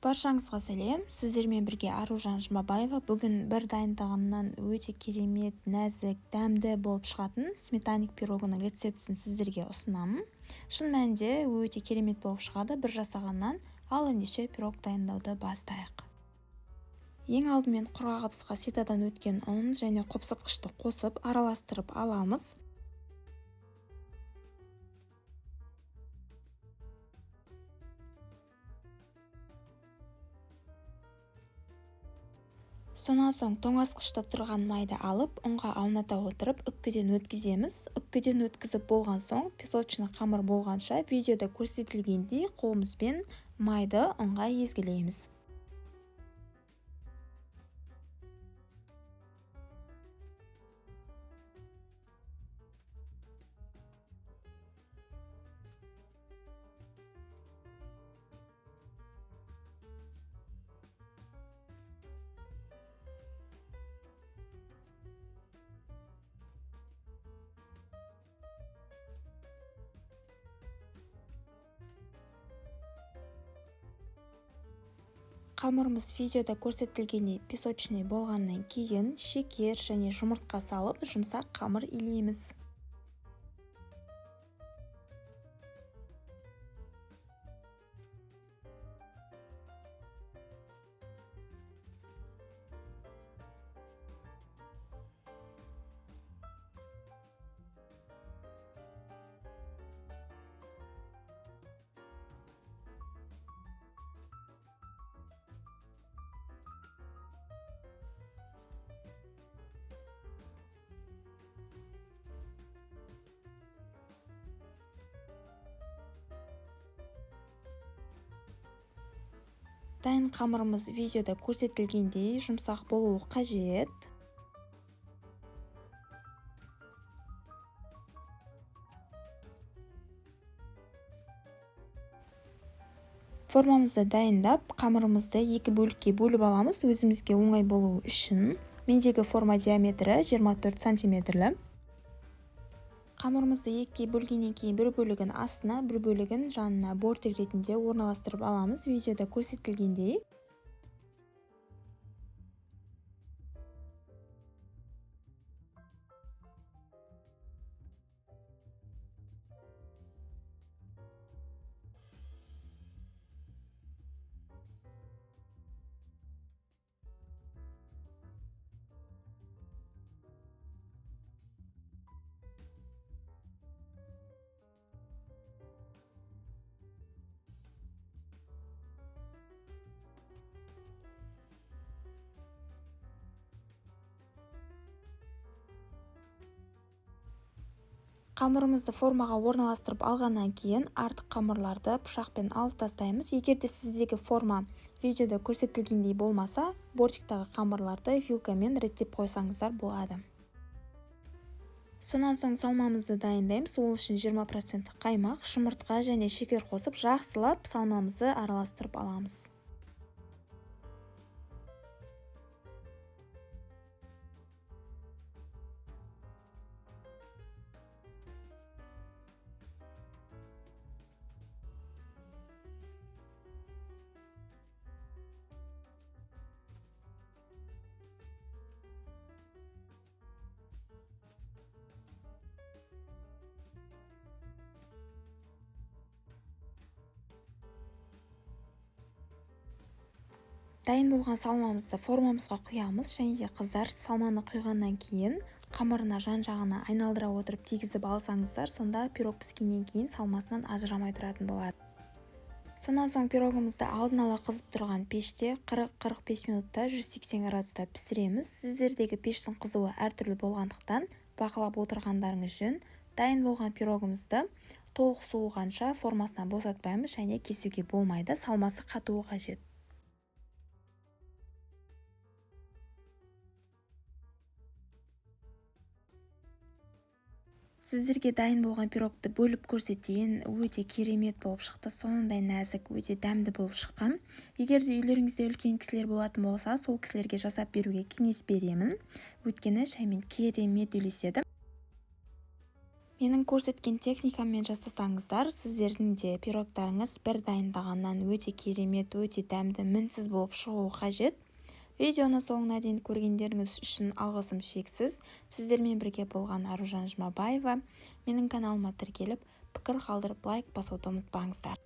Баршаңызға сәлем! Сіздермен бірге Аружан Жұмабаева. Бүгін бір дайындығынан өте керемет, нәзік, дәмді болып шығатын сметанник пирогының рецептісін сіздерге ұсынамын. Шын мәнінде өте керемет болып шығады бір жасағаннан. Ал ендеше пирог дайындауды бастайық. Ең алдымен құрғақ ыдысқа ситадан өткен ұн және қопсытқышты қосып араластырып аламыз. Сонан соң тоңазытқышта тұрған майды алып, ұнға ауната отырып, үккіден өткіземіз. Үккіден өткізіп болған соң, песочный қамыр болғанша видеода көрсетілгендей қолымызбен майды ұнға езгілейміз. Қамырымыз видеода көрсетілгендей песочный болғаннан кейін шекер және жұмыртқа салып жұмсақ қамыр илейміз. Дайын қамырымыз видеода көрсетілгендей жұмсақ болуы қажет. Формамызды дайындап, қамырымызды екі бөлікке бөліп аламыз, өзімізге оңай болуы үшін. Мендегі форма диаметрі 24 сантиметрлі. Қамырымызды екіге бөлгеннен кейін бір бөлігін астына, бір бөлігін жанына бортик ретінде орналастырып аламыз, видеода көрсетілгендей. Қамырымызды формаға орналастырып алғаннан кейін артық қамырларды пышақпен алып тастаймыз. Егер де сіздегі форма видеода көрсетілгендей болмаса, бортиктағы қамырларды вилкамен реттеп қойсаңыздар болады. Сонан соң салмамызды дайындаймыз. Ол үшін 20% қаймақ, жұмыртқа және шекер қосып жақсылап салмамызды араластырып аламыз. Дайын болған салмамызды формамызға құямыз және де қыздар салманы құйғаннан кейін қамырына жан-жағына айналдыра отырып тигізіп алсаңыздар, сонда пирог піскеннен кейін салмасынан ажырамай тұратын болады. Сонан соң пирогымызды алдын ала қызып тұрған пеште 40-45 минутта 180 градуста пісіреміз. Сіздердегі пештің қызуы әртүрлі болғандықтан бақылап отырғандарыңыз жөн. Дайын болған пирогымызды толық суығанша формасынан босатпаймыз және кесуге болмайды, салмасы қатуы қажет. Сіздерге дайын болған пирогты бөліп көрсетейін. Өте керемет болып шықты, сондай нәзік, өте дәмді болып шыққан. Егер де үйлеріңізде үлкен кісілер болатын болса, сол кісілерге жасап беруге кеңес беремін. Өйткені шаймен керемет үйлеседі. Менің көрсеткен техникаммен жасасаңыздар, сіздердің де пирогтарыңыз бір дайындағаннан өте керемет, өте дәмді, мінсіз болып шығуы қажет. Видеоны соңына дейін көргендеріңіз үшін алғысым шексіз. Сіздермен бірге болған Аружан Жұмабаева. Менің каналыма тіркеліп, пікір қалдырып, лайк басуды ұмытпаңыздар.